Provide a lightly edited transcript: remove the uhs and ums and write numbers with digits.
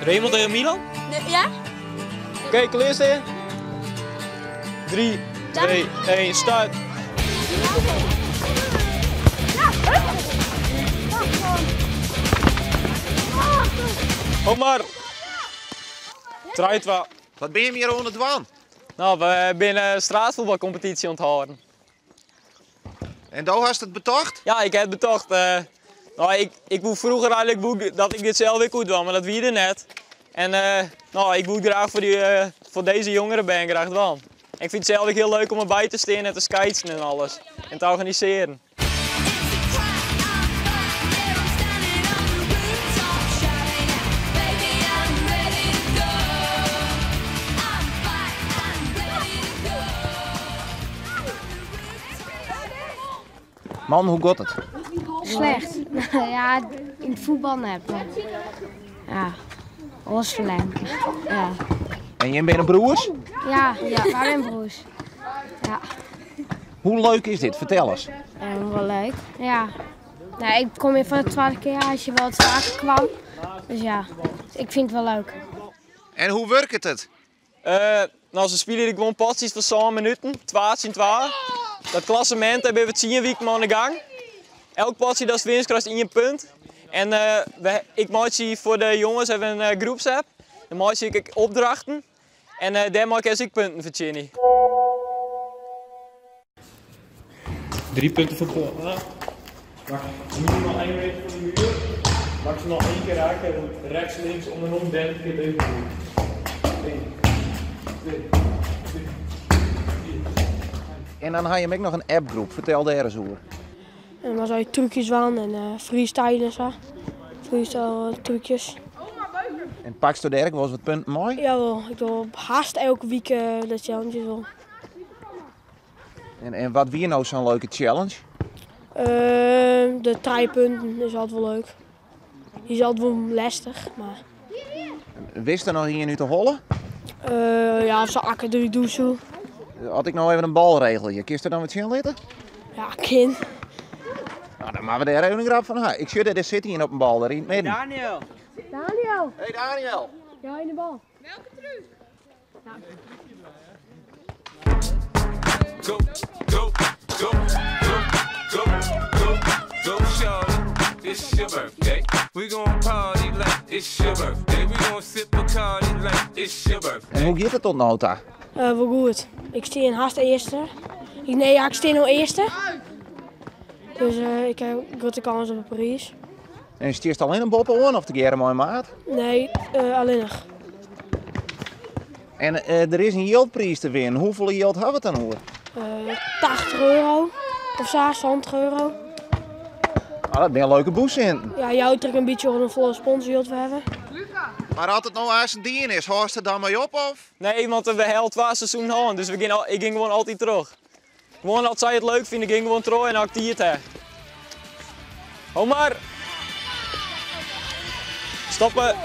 Remo tegen Milan? Nee, ja? Oké, klear stean. 3, 2, 1, start. Omar. 3, 2. Wat binne jim hjir oan it dwaan? No, we binne in straatvoetbalcompetitie oan it hâlden. En do hast it betocht? Ja, ik ha it betocht. Uh, no, ik, ik woe froeger eigenlik woe dat ik dit sels ek koe dwaan, mar dat wie der net. En uh, no, ik woe graach foar, dy, uh, foar dizze jongere bern graach dwaan. En ik fyn it sels ek hiel leuk om derby te stean en te skeidsen en alles. En te organisearjen. Man, hoe giet it? Slecht. Ja, yn it fuotbal net. Mar ja, alles ferlern. Ja. En jim binne broers? Ja, ja, wy binne broers. Ja. Hoe leuk is dit? Fertel ris. Ja, wol leuk. Ja. Nou, ik kom hjir foar de twadde kear as je wol wat faker kwam. Dus ja, ik fyn it wol leuk. En hoe wurket it? Uh, no, se spylje gewoan potsjes foar 7 minuten, 2 tsjin 2. Dat klassemint, dêr binne we 10 wiken oan de gang. Elk potsje dat winst krijst 1 punt. En uh, we, ik meitsje foar de jonges even in uh, groepsapp. Dan meitsje ik opdrachten. En uh, dêrmei kinne se ek punten fertsjinje. 3 punten voor Polen. Minimaal 1 meter van de muur. Maximaal 1 keer raken en rechts, links, om en om, 30 keer tegen de muur. 1, 2, 3, 4. En dan ha je ek noch in appgroep. Fertel dêr ris oer. En dan zou je trucjes van en freestylen en zo. Freestyle trucjes. En paksto dêr ek wolris wat punten mei? Jawel, ik doe hast elke week de challenges wol. En wat wie no sa'n leuke challenge? De 3 punten is altyd wol leuk. Dy is altyd wol lestich, mar... Wist der noch ien út de holle? Ja, of sa akke drie doe zo. As ik no even in bal regelje, kinst der dan wat sjen litte? Ja, kin. No, dan moatte we dêr even in grap fan ha. Ik sjoch dêr sit ien op in bal dêr yn it midden. Daniel! Daniel! Hey Daniel! Ja, yn de bal. Welke truc? Go, go, go, go, go, go, go, shawty. It's your birthday. We gon' party like it's your birthday. We gon' sip Bacardi like it's your birthday. En hoe giet it oant no ta? Uh, wol goed. Ik stean hast earste. Nee, ja, ik stean no earste. Dus uh, ik ha grutte kâns op de priis. En stiest allinnich boppe-oan of tegearre mei in maat? Nee, uh, allinnich. En der is in jildpriis te winnen. Hoefolle jild ha we it dan oer? 80 euro of sa, 70 euro. Ah, dat binne leuke bûssinten. Ja, jout der ek in bytsje oan hoefolle sponsorjild we hawwe. Mar as it no aanst dien is, hâldst der dan mei op of? Nee, want we ha al twa seizoenen hân, dus we gean, ik gean gewoan altyd troch. Gewoan as sy it leuk fine, gean gewoan troch en as ik tiid ha. Omar! Stoppe!